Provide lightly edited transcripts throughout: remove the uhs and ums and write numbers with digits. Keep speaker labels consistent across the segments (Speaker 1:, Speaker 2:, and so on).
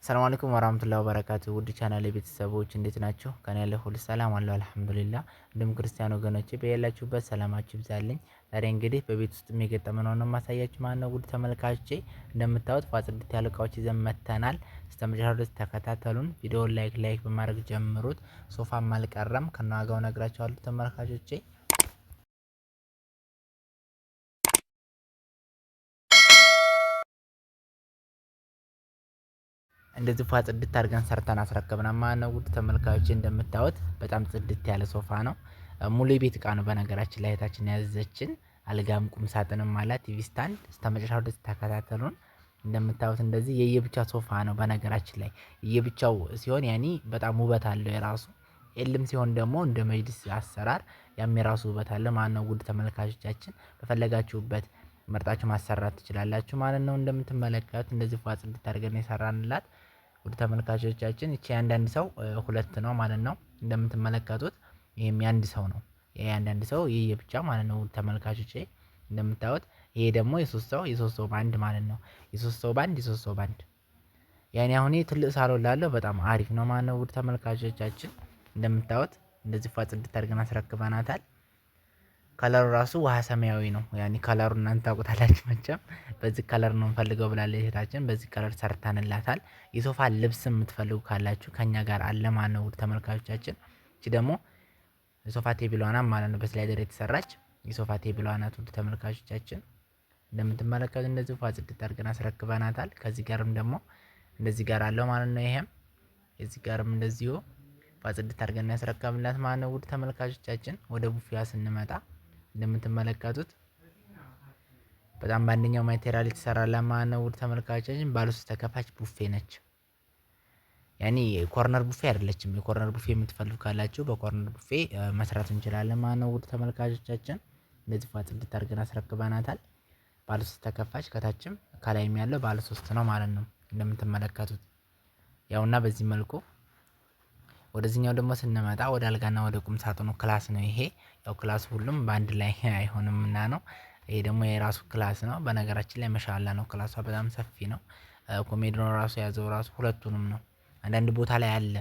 Speaker 1: ሰላም አለይኩም ወራህመቱላሂ ወበረካቱ ውድ ቻናል ቤተሰቦች እንዴት ናችሁ? ከኔ ያለ ሁሉ ሰላም አለው አልሐምዱሊላህ። እንዲሁም ክርስቲያን ወገኖቼ በያላችሁበት ሰላማችሁ ይብዛልኝ። ዛሬ እንግዲህ በቤት ውስጥ የሚገጠመው ነው ማሳያችሁ ማለት ነው። ውድ ተመልካቾቼ እንደምታዩት ጽድት ያሉ እቃዎች ይዘን መጥተናል። እስከመጨረሻው ድረስ ተከታተሉን። ቪዲዮውን like like በማድረግ ጀምሩት። ሶፋም አልቀረም ከነዋጋው ነግራችኋለሁ ተመልካቾቼ። እንደዚህ ፏ ጽድት አድርገን ሰርተን አስረከብናል ማለት ነው። ውድ ተመልካቾች እንደምታዩት በጣም ጽድት ያለ ሶፋ ነው። ሙሉ የቤት እቃ ነው። በነገራችን ላይ እህታችን ያዘዘችን አልጋም ቁም ሳጥንም አላት፣ TV stand። እስከመጨረሻው ድረስ ተከታተሉን። እንደምታዩት እንደዚህ የየብቻ ሶፋ ነው። በነገራችን ላይ የየብቻው ሲሆን ያኒ በጣም ውበት አለው የራሱ። L ም ሲሆን ደግሞ እንደ መጅሊስ አሰራር ያም የራሱ ውበት አለ ማለት ነው። ውድ ተመልካቾቻችን በፈለጋችሁበት መርጣችሁ ማሰራት ትችላላችሁ ማለት ነው። እንደምትመለከቱት እንደዚህ ፏ ጽድት አድርገን የሰራንላት ውድ ተመልካቾቻችን እቺ የአንዳንድ ሰው ሁለት ነው ማለት ነው። እንደምትመለከቱት ይሄም የአንድ ሰው ነው። ይሄ የአንዳንድ ሰው የየብቻ ማለት ነው። ውድ ተመልካቾቼ እንደምታዩት ይሄ ደግሞ የሶስት ሰው የሶስት ሰው ባንድ ማለት ነው። የሶስት ሰው ባንድ የሶስት ሰው ባንድ ያኔ አሁን ይሄ ትልቅ ሳሎን ላለው በጣም አሪፍ ነው ማለት ነው። ውድ ተመልካቾቻችን እንደምታዩት እንደዚህ ፏ ጽድት አድርገን አስረክበናታል። color ኡ ራሱ ውሃ ሰማያዊ ነው። ያኔ color ኡ እናንተ ታውቁታላችሁ መቼም። በዚህ color ነው የምፈልገው ብላለች እህታችን። በዚህ color ሰርተንላታል። የሶፋ ልብስ የምትፈልጉ ካላችሁ ከኛ ጋር አለ ማለት ነው። ውድ ተመልካቾቻችን እቺ ደግሞ የሶፋ table ዋ ናት ማለት ነው። በ slider የተሰራች የሶፋ table ዋ ናት። ውድ ተመልካቾቻችን እንደምትመለከቱ እንደዚህ ፏ ጽድት አድርገን አስረክበናታል። ከዚህ ጋርም ደግሞ እንደዚህ ጋር አለው ማለት ነው። ይሄም የዚህ ጋርም እንደዚሁ ፏ ጽድት አድርገን ያስረከብንላት ማለት ነው። ውድ ተመልካቾቻችን ወደ ቡፌዋ ስንመጣ እንደምትመለከቱት በጣም በአንደኛው material የተሰራ ማለት ነው። ውድ ተመልካቾቻችን ባለሶስት ተከፋች ቡፌ ነች። ያኔ corner ቡፌ አይደለችም። የ corner ቡፌ የምትፈልጉ ካላችሁ በ corner ቡፌ መስራት እንችላለን ማለት ነው። ውድ ተመልካቾቻችን እንደዚህ ፏ ጽድት አድርገን አስረክበናታል። ባለሶስት ተከፋች ከታችም ከላይም ያለው ባለሶስት ነው ማለት ነው። እንደምትመለከቱት ያውና በዚህ መልኩ ወደዚህኛው ደግሞ ስንመጣ ወደ አልጋና ወደ ቁም ሳጥኑ class ነው። ይሄ ያው class ሁሉም በአንድ ላይ አይሆንምና ነው። ይሄ ደግሞ የራሱ class ነው። በነገራችን ላይ መሻላ ነው። class ዋ በጣም ሰፊ ነው። ኮሜዲኖ ራሱ የያዘው ራሱ ሁለቱንም ነው። አንዳንድ ቦታ ላይ አለ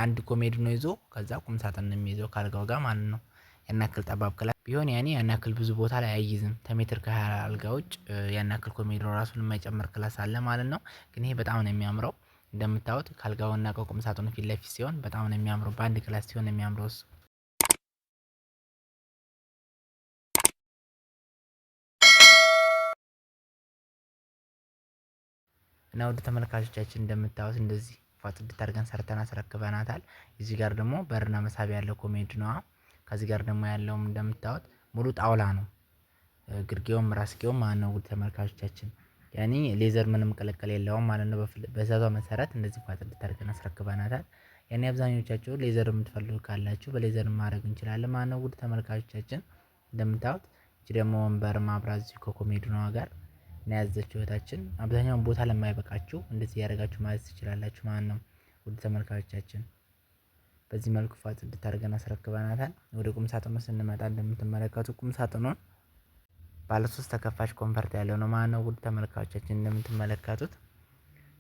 Speaker 1: አንድ ኮሜዲኖ ይዞ ከዛ ቁም ሳጥን ነው የሚይዘው ከአልጋው ጋር ማለት ነው። ያን ያክል ጠባብ class ቢሆን ያኔ ያን ያክል ብዙ ቦታ ላይ አይይዝም። ከሜትር ከ20 አልጋ ውጭ ያን ያክል ኮሜዲኖ ራሱን የማይጨምር class አለ ማለት ነው። ግን ይሄ በጣም ነው የሚያምረው። እንደምታዩት ከአልጋውና ከቁም ሳጥኑ ፊት ለፊት ሲሆን በጣም ነው የሚያምረው። በአንድ class ሲሆን ነው የሚያምረው እሱ። እና ውድ ተመልካቾቻችን እንደምታዩት እንደዚህ ፏ ጽድት አድርገን ሰርተን አስረክበናታል። እዚህ ጋር ደግሞ በርና መሳቢያ ያለው ኮሜዲኖዋ። ከዚህ ጋር ደግሞ ያለውም እንደምታዩት ሙሉ ጣውላ ነው። ግርጌውም ራስጌውም ማለት ነው። ውድ ተመልካቾቻችን ያኔ leather ምንም ቅልቅል የለውም ማለት ነው። በትዕዛዟ መሰረት እንደዚህ ፏ ጽድት አድርገን አስረክበናታል። ያኔ አብዛኞቻችሁ leather የምትፈልጉ ካላችሁ በ leather ማድረግ እንችላለን ማለት ነው። ውድ ተመልካቾቻችን እንደምታዩት እቺ ደግሞ ወንበር ማብራት እዚሁ ከኮሜዲኖዋ ጋር ነው ያዘችው እህታችን። አብዛኛውን ቦታ ለማይበቃችሁ እንደዚህ እያደረጋችሁ ማዘዝ ትችላላችሁ ማለት ነው። ውድ ተመልካቾቻችን በዚህ መልኩ ፏ ጽድት አድርገን አስረክበናታል። ወደ ቁም ሳጥኑ ስንመጣ እንደምትመለከቱ ቁም ሳጥኑን ባለሶስት ተከፋች comfort ያለው ነው ማለት ነው። ውድ ተመልካቾቻችን እንደምትመለከቱት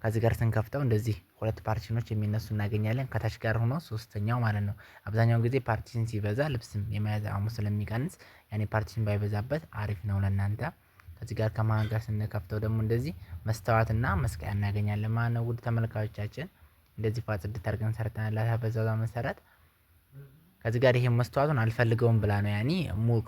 Speaker 1: ከዚህ ጋር ስንከፍተው እንደዚህ ሁለት partition ኦች የሚነሱ እናገኛለን። ከታች ጋር ሆኖ ሶስተኛው ማለት ነው። አብዛኛውን ጊዜ partition ሲበዛ ልብስም የመያዝ አቅሙ ስለሚቀንስ ያኔ partition ባይበዛበት አሪፍ ነው ለእናንተ። ከዚህ ጋር ከመሀል ጋር ስንከፍተው ደግሞ እንደዚህ መስተዋትና መስቀያ እናገኛለን ማለት ነው። ውድ ተመልካቾቻችን እንደዚህ ፏ ጽድት አድርገን ሰርተንላታል በዛው መሰረት። ከዚህ ጋር ይሄ መስተዋቱን አልፈልገውም ብላ ነው ያኔ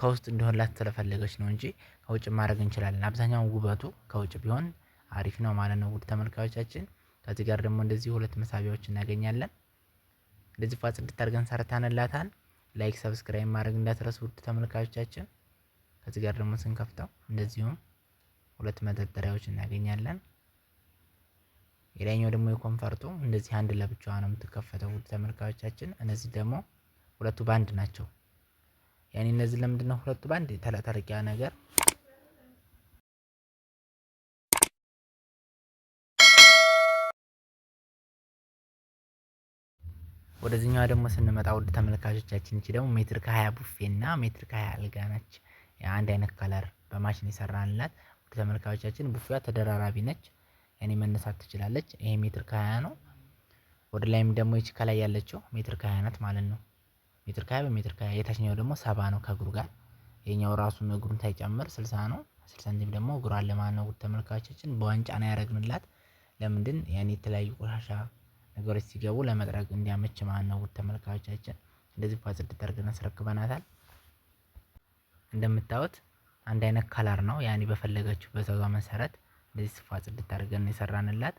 Speaker 1: ከውስጥ እንዲሆንላት ስለፈለገች ነው እንጂ ከውጭ ማድረግ እንችላለን። አብዛኛውን ውበቱ ከውጭ ቢሆን አሪፍ ነው ማለት ነው። ውድ ተመልካቾቻችን ከዚህ ጋር ደግሞ እንደዚህ ሁለት መሳቢያዎች እናገኛለን። እንደዚህ ፏ ጽድት አድርገን ሰርተንላታል። like subscribe ማድረግ እንዳትረሱ ውድ ተመልካቾቻችን። ከዚህ ጋር ደግሞ ስንከፍተው እንደዚሁም ሁለት መደርደሪያዎች እናገኛለን። ሌላኛው ደግሞ የ comfort ኡ እንደዚህ አንድ ለብቻዋ ነው የምትከፈተው ውድ ተመልካቾቻችን። እነዚህ ደግሞ ሁለቱ ባንድ ናቸው። ያኔ እነዚህ ለምንድን ነው ሁለቱ ባንድ ተለቅ ያለ ነገር ወደዚህኛዋ ደግሞ ስንመጣ ውድ ተመልካቾቻችን እቺ ደግሞ ሜትር ከ20 ቡፌ እና ሜትር ከ20 አልጋ ነች። አንድ አይነት color በማሽን የሰራንላት ውድ ተመልካቾቻችን ቡፌዋ ተደራራቢ ነች። ያኔ መነሳት ትችላለች። ይሄ ሜትር ከ20 ነው። ወደ ላይም ደግሞ ይቺ ከላይ ያለችው ሜትር ከ20 ናት ማለት ነው። ሜትር ከ20 በሜትር ከ20፣ የታችኛው ደግሞ 70 ነው ከእግሩ ጋር። ይሄኛው ራሱን እግሩን ሳይጨምር 60 ነው። 60 ሳንቲም ደግሞ እግሩ አለ ማለት ነው። ውድ ተመልካቾቻችን በዋንጫ ነው ያደረግንላት። ለምንድን ያኔ የተለያዩ ቆሻሻ ነገሮች ሲገቡ ለመጥረግ እንዲያመች ማለት ነው። ውድ ተመልካቾቻችን እንደዚህ ጽድት አድርገን አስረክበናታል። እንደምታዩት አንድ አይነት color ነው። ያኔ በፈለገችው በዛው መሰረት እንደዚህ ስፋ ጽድት አድርገን የሰራንላት።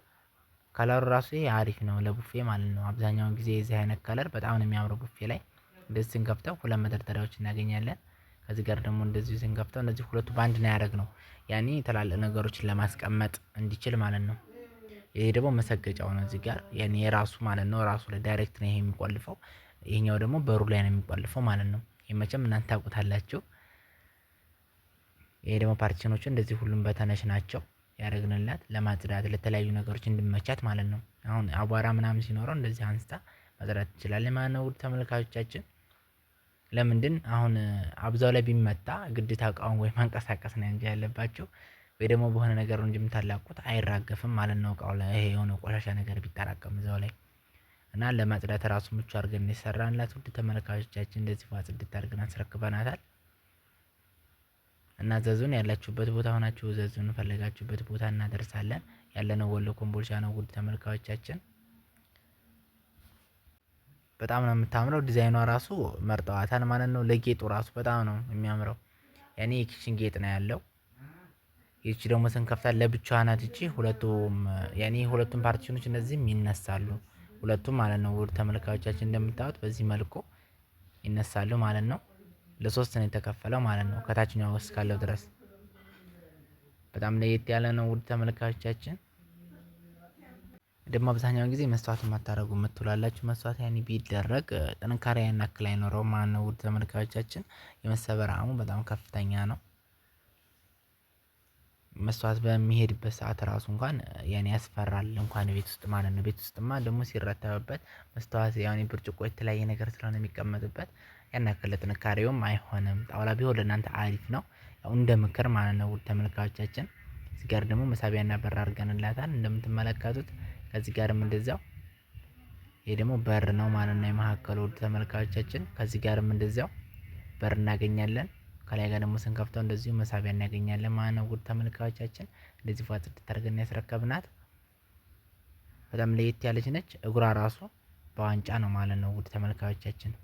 Speaker 1: color ኡ ራሱ ይሄ አሪፍ ነው ለቡፌ ማለት ነው። አብዛኛውን ጊዜ የዚህ አይነት color በጣም ነው የሚያምረው ቡፌ ላይ። እንደዚህ ስንከፍተው ሁለት መደርደሪያዎች እናገኛለን። ከዚህ ጋር ደግሞ እንደዚሁ ስንከፍተው እነዚህ ሁለቱ በአንድ ነው ያደረግነው፣ ያኔ ትላልቅ ነገሮችን ለማስቀመጥ እንዲችል ማለት ነው። ይሄ ደግሞ መሰገጫው ነው እዚህ ጋር ያኔ የራሱ ማለት ነው። ራሱ ላይ direct ነው ይሄ የሚቆልፈው። ይሄኛው ደግሞ በሩ ላይ ነው የሚቆልፈው ማለት ነው። ይሄ መቼም እናንተ ታውቁታላችሁ። ይሄ ደግሞ partition ኦቹ እንደዚህ ሁሉም በተነሽ ናቸው ያደረግንላት ለማጽዳት ለተለያዩ ነገሮች እንዲመቻት ማለት ነው። አሁን አቧራ ምናምን ሲኖረው እንደዚህ አንስታ ማጽዳት ትችላለች ማለት ነው። ውድ ተመልካቾቻችን ለምንድን አሁን አብዛው ላይ ቢመታ ግዴታ እቃውን ወይ ማንቀሳቀስ ነው እንጂ ያለባቸው ወይ ደግሞ በሆነ ነገር ነው እንጂ የምታላቁት አይራገፍም ማለት ነው። እቃው ላይ ይሄ የሆነ ቆሻሻ ነገር ቢጠራቀም እዛው ላይ እና ለማጽዳት ራሱ ምቹ አድርገን የሰራንላት። ውድ ተመልካቾቻችን እንደዚህ ጽድት አድርገን አስረክበናታል። እና ዘዙን ያላችሁበት ቦታ ሆናችሁ ዘዙን ፈለጋችሁበት ቦታ እናደርሳለን። ያለነው ወሎ ኮምቦልቻ ነው። ውድ ተመልካቾቻችን በጣም ነው የምታምረው። ዲዛይኗ ራሱ መርጠዋታል ማለት ነው። ለጌጡ ራሱ በጣም ነው የሚያምረው። ያኔ የ kitchen ጌጥ ነው ያለው። ይቺ ደግሞ ስንከፍታት ለብቻዋ ናት። ይቺ ሁለቱም ያኔ ሁለቱም partition ኦች እነዚህም ይነሳሉ ሁለቱም ማለት ነው። ውድ ተመልካቾቻችን እንደምታዩት በዚህ መልኩ ይነሳሉ ማለት ነው። ለሶስት ነው የተከፈለው ማለት ነው። ከታችኛው እስካለው ድረስ በጣም ለየት ያለ ነው። ውድ ተመልካቾቻችን ደግሞ አብዛኛውን ጊዜ መስተዋት የማታደርጉ የምትውላላችሁ፣ መስተዋት ያኔ ቢደረግ ጥንካሬ ያን ያክል አይኖረውም ማለት ነው። ውድ ተመልካቾቻችን የመሰበር አቅሙ በጣም ከፍተኛ ነው። መስተዋት በሚሄድበት ሰዓት ራሱ እንኳን ያኔ ያስፈራል፣ እንኳን ቤት ውስጥ ማለት ነው። ቤት ውስጥማ ደግሞ ሲረተብበት መስተዋት ያኔ ብርጭቆ የተለያየ ነገር ስለሆነ የሚቀመጥበት ያን ያክል ጥንካሬውም አይሆንም። ጣውላ ቢሆን ለእናንተ አሪፍ ነው፣ ያው እንደ ምክር ማለት ነው። ውድ ተመልካቾቻችን እዚህ ጋር ደግሞ መሳቢያና በር አድርገንላታል እንደምትመለከቱት። ከዚህ ጋርም እንደዚያው ይሄ ደግሞ በር ነው ማለት ነው የመካከሉ። ውድ ተመልካቾቻችን ከዚህ ጋርም እንደዚያው በር እናገኛለን። ከላይ ጋር ደግሞ ስንከፍተው እንደዚሁ መሳቢያ እናገኛለን ማለት ነው። ውድ ተመልካቾቻችን እንደዚህ ፏ ጽድት አድርገን ያስረከብናት በጣም ለየት ያለች ነች። እግሯ ራሱ በዋንጫ ነው ማለት ነው። ውድ ተመልካቾቻችን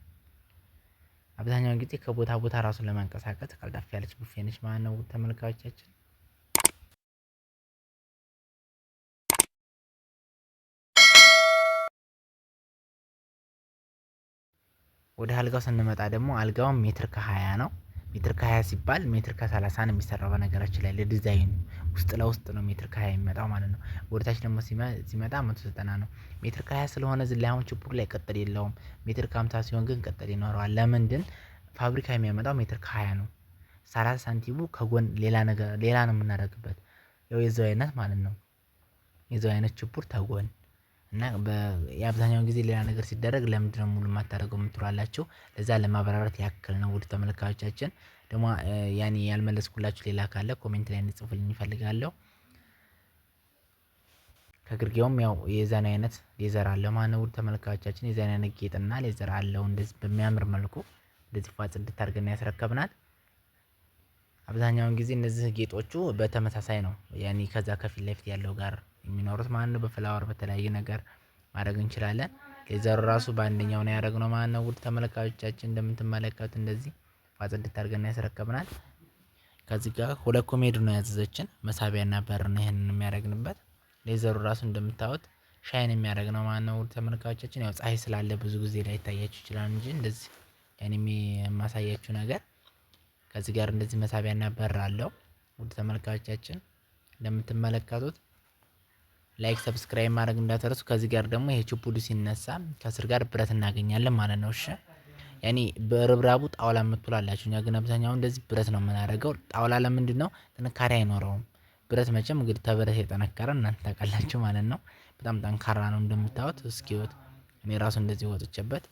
Speaker 1: አብዛኛውን ጊዜ ከቦታ ቦታ ራሱን ለማንቀሳቀስ ቀልጠፍ ያለች ቡፌ ነች ማለት ነው። ውድ ተመልካቾቻችን ወደ አልጋው ስንመጣ ደግሞ አልጋው ሜትር ከ20 ነው። ሜትር ከ20 ሲባል ሜትር ከ30 ነው የሚሰራው። በነገራችን ላይ ለዲዛይኑ ውስጥ ለውስጥ ነው ሜትር ከ20 የሚመጣው ማለት ነው። ወደ ታች ደግሞ ሲመጣ 190 ነው። ሜትር ከ20 ስለሆነ እዚህ ላይ አሁን ችፑድ ላይ ቅጥል የለውም። ሜትር ከ50 ሲሆን ግን ቅጥል ይኖረዋል። ለምንድን ፋብሪካ የሚያመጣው ሜትር ከ20 ነው። 30 ሳንቲሙ ከጎን ሌላ ነገር ሌላ ነው የምናደርግበት፣ ያው የዛው አይነት ማለት ነው። የዛው አይነት ችፑድ ተጎን እና የአብዛኛውን ጊዜ ሌላ ነገር ሲደረግ ለምንድነው ሙሉ የማታደርገው የምትሉ አላችሁ። ለዛ ለማብራራት ያክል ነው። ውድ ተመልካቾቻችን ደግሞ ያኔ ያልመለስኩላችሁ ሌላ ካለ comment ላይ እንድጽፉልኝ እፈልጋለሁ። ከግርጌውም ያው የዛን አይነት leather አለ ማለት ነው። ውድ ተመልካቾቻችን የዛን አይነት ጌጥና leather አለው። እንደዚህ በሚያምር መልኩ እንደዚህ ፏ ጽድት አድርገን ያስረከብናት። አብዛኛውን ጊዜ እነዚህ ጌጦቹ በተመሳሳይ ነው ያኔ ከዛ ከፊት ለፊት ያለው ጋር የሚኖሩት ማለት ነው። በ flower በተለያየ ነገር ማድረግ እንችላለን። leather ኡ ራሱ በአንደኛው ነው ያደረግነው ማለት ነው። ውድ ተመልካቾቻችን እንደምትመለከቱት እንደዚህ ፏ ጽድት አድርገን ያስረከብናል። ከዚህ ጋር ሁለት ኮሜድ ነው ያዘዘችን፣ መሳቢያና በር ነው ይሄንን የሚያደርግንበት። leather ኡ ራሱ እንደምታዩት shine የሚያደርግ ነው ማለት ነው። ውድ ተመልካቾቻችን ያው ፀሐይ ስላለ ብዙ ጊዜ ላይታያችሁ ይችላል እንጂ እንደዚህ ያኔ የማሳያችሁ ነገር ከዚህ ጋር እንደዚህ መሳቢያና በር አለው። ውድ ተመልካቾቻችን እንደምትመለከቱት like subscribe ማድረግ እንዳትረሱ። ከዚህ ጋር ደግሞ ይሄ ችፑዱ ሲነሳ ከስር ጋር ብረት እናገኛለን ማለት ነው። እሺ ያኔ በርብራቡ ጣውላ የምትላላችሁ፣ እኛ ግን አብዛኛው እንደዚህ ብረት ነው የምናደርገው። ጣውላ ለምንድን ነው ጥንካሬ አይኖረውም። ብረት መቼም እንግዲህ ተብረት የጠነከረ እናንተ ታውቃላችሁ ማለት ነው። በጣም ጠንካራ ነው እንደምታዩት። እስኪወት እኔ ራሱ እንደዚህ ወጥቼበት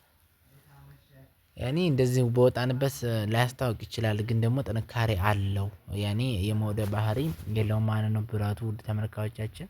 Speaker 1: ያኔ እንደዚህ በወጣንበት ላያስታውቅ ይችላል፣ ግን ደግሞ ጥንካሬ አለው። ያኔ የመውደቅ ባህሪ የለውም ማለት ነው ብረቱ። ውድ ተመልካቾቻችን